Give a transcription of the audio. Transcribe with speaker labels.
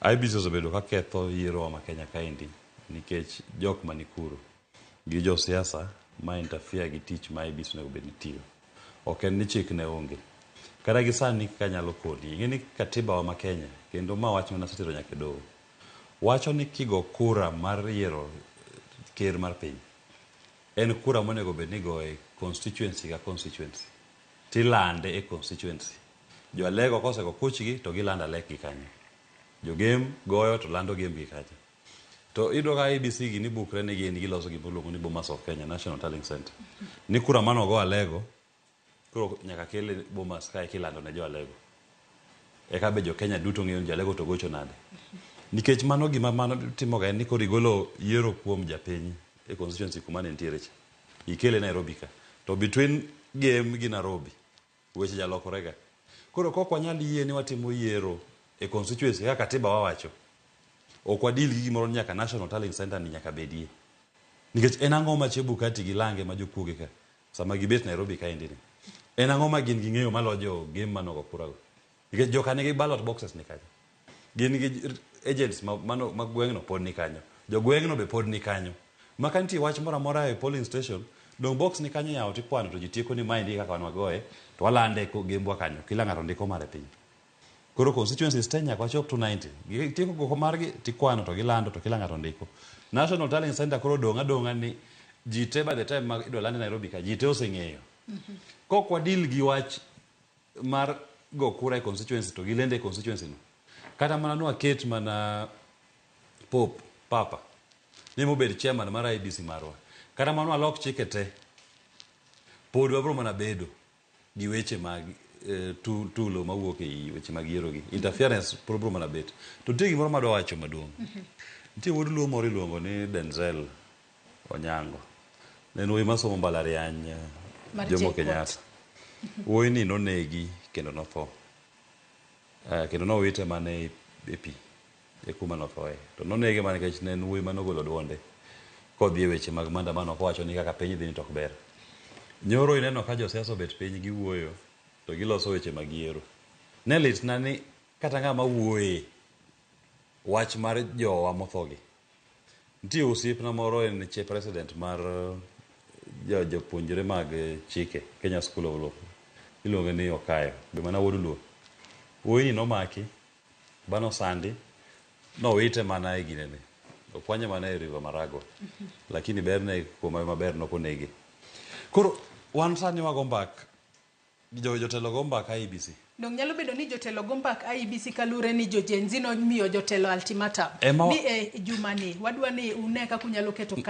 Speaker 1: IEBC osebedo ka ketho yierowa ma Kenya kaendi nikech jok mani kuro gi josiasa ma interfere gi tich ma IEBC onego bed ni tiyo. Ok en ni chik ne onge. Kata gi sani kanyalo koni, ing'e ni katiba wa ma Kenya, kendo ma wach mana asetero nyaka e doho, wacho ni kigo kura mar yiero ker mar piny, en kura monego bed ni igoyo e constituency ka constituency. Tilande e constituency. Jo Alego kosego kuchgi to gilando Alek gi kanyo. Jo Gem goyo to lando Gem gi kacha. To iyudo ka IEBC gi ni bukre ni gin giloso gima iluongo ni Bomas of Kenya National Tallying Center. Ni kura manogo Alego, koro nyaka kele Bomas kae kilando ne jo Alego. Eka be jo Kenya duto ng'eyo ni jo Alego to gocho nade. Nikech mano gima mano timoga en ni koro igolo yiero kuom japiny e constituency kuma ne nitiere cha. Ikele Nairobi ka. To between Gem gi Nairobi, weche jalokore ga. Koro kok wanyal yie ni watimo yiero e constituency kaka katiba wawacho, ok wadil gi gimoro ni nyaka National Tallying Center ni nyaka bedie. Nikech en ang'o ma Chebukati gi Lange ma jokuoge ka sama gibet Nairobi kaendi ni. En ang'o ma gin ging'eyo maloyo jo Gem manogo kura go. Nikech joka nigi ballot boxes ni kanyo. Gin gi agents ma, mano, ma gweng'no pod ni kanyo. Jo gweng'no be pod ni kanyo. Ma ka nitie wach moro amora e polling station, dong box ni kanyo yawo tikwano to ji tieko ni maendi kaka wan wagoye to walande e gembwa kanyo. Kila ng'ato ndiko mare piny. Koro constituencies te nyaka wachop 290. Gitieko goko margi tikwano to gilando to kila ng'ato ndiko. National Tallying Center koro dong' adong'a ni ji te by the time ma idwa lande Nairobi ka ji te oseng'eyo. Kok wadil gi wach mar go kura e constituency to gilende e constituency no. Kata mana nwaket mana Pope, Papa, ni mobed chairman mar IEBC marwa. Kata mana walok chike te, pod wabro mana bedo gi weche mag tulo mawuok e weche mag yiero gi. Interference pod bro mana bet. To nitie gimoro madwa wacho maduong'. Nitie wuod luo moro iluongo ni Denzel Onyango. Ne en wuoyi masomo mbalariany
Speaker 2: Mar
Speaker 1: Jomo
Speaker 2: JKUAT.
Speaker 1: Kenyatta. Wuoyi ni nonegi kendo notho. Kendo nowite mana e pi e kuma nothoe. To nonege mana nikech ne en wuoyi manogolo duonde kodhi e weche mag maandamano kowacho ni kaka piny dhi ni to ok ber. Nyoro ineno ka josiasa obet piny giwuoyo to giloso weche mag yiero. Ne litna ni kata ng'ama wuoye wach mar jowa mothogi. Nitie osiepna moro en che president mar jopuonjre mag chike Kenya School of Law. Iluonge ni Okayo. Be mana wuod Luo. Wuoyi ni nomaki banosandi nowite mana e ginene. Okwanye mana e River Maragua. Lakini berne kuom maber nokonege. Koro wan sani wago mbak jotelo go mbaka IEBC.
Speaker 2: Dong nyalo bedo ni jotelo go mbak IEBC kaluwore ni jo Gen Z nomiyo jotelo ultimatum ni e juma ni wadwa ni une kaka unyalo keto kar